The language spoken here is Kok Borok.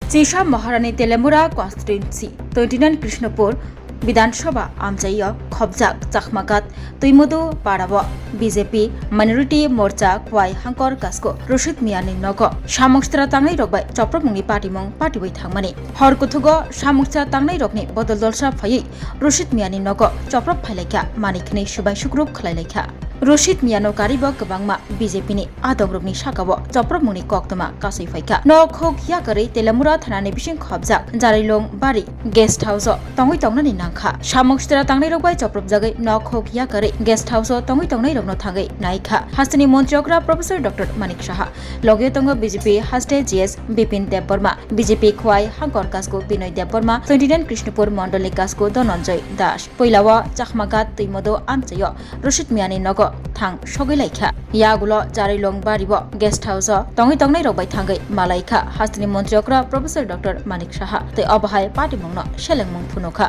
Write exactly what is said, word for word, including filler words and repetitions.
Chisa Maharani Telemura constituency twenty nine Krishnapur Bidhan Sabha amchaio khobjak Chakmagat Twimodu parao B J P Minority Morcha Khwai Hangkor Kasko Roshid Miani nogo samung sitra tangnai rok bai chopropmungni patimung patibai thangmani. Hor kuthugo samung sitra tangnai rokni bodol dolsa phaiwi Roshid Miani nogo choprop phailaikha, manikhnwi subai sukrup khlailaikha. Roshid Miano karibo kwbangma B J P ni adongrokni sakao chopropmungni koktwma kasui phaikha. Nok hok yakarwi Telemura thanani bising khobjak Jarailong Bari guest house o tongwi tongnani nangkha. Samung sitra tangnairok bai chopropjagwi nok hok yakarwi guest house o tongwi tongnairokno thangwi naikha. Hasteni montri okra Professor Doctor Manik Saha. Logio tongo B J P haste G S Bipin Debbarma, B J P Khwai Hangkor Kasko Binoy Debbarma, twenty nine Krishnapur Mondoli Kasko Dhananjay Das. Puilao Chakmagat Twimodo amchaio Roshid Miani nogo thang sogwi laikha. Yagulo Jarailong Bari o guest house o tongwi tongnai rok bai thangwi malaikha hasteni montri okra Professor Doctor Manik Saha tei obo hai patimungno selengmung phunukha.